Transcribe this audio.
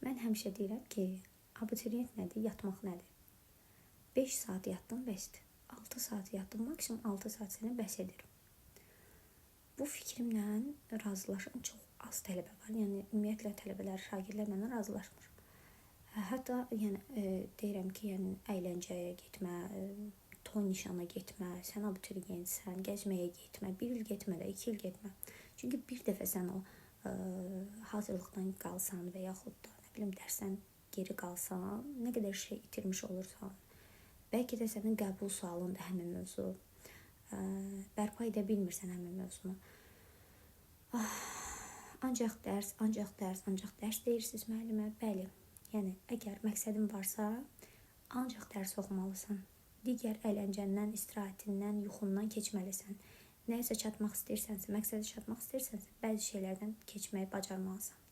Mən həmişə deyirəm ki, abituriyent nədir, yatmaq nədir? 5 saat yatdın, bəsdir. 6 saat yatdın, maksimum 6 saat sənə bəs edir. Bu fikrimlə razılaşan çox az tələbə var. Yəni ümumiyyətlə tələbələr, şagirdlər mənlə razılaşmır. Hətta yəni deyirəm ki, yəni əyləncəyə getmə, toy nişana getmə, sən abituriyentsən, gəzməyə getmə, bir il getmə də, 2 il getmə. Çünki bir dəfə sən o hazırlıqdan qalsan və yaxud da nə bilim dərsdən geri qalsan, nə qədər şey itirmiş olursan. Bəlkə də sənin qəbul sualın da həmin mövzu. Bərpa edə bilmirsən həmin mövzunu. Ah, ancaq dərs, ancaq dərs, ancaq dərs deyirsiniz müəllimə. Bəli. Yəni əgər məqsədin varsa, ancaq dərs oxumalısan. Digər əyləncəndən, istirahətindən, yuxundan keçməlisən. Nəyisə çatmaq istəyirsənsə, məqsədə çatmaq istəyirsənsə, bəzi şeylərdən keçməyi bacarmalısan.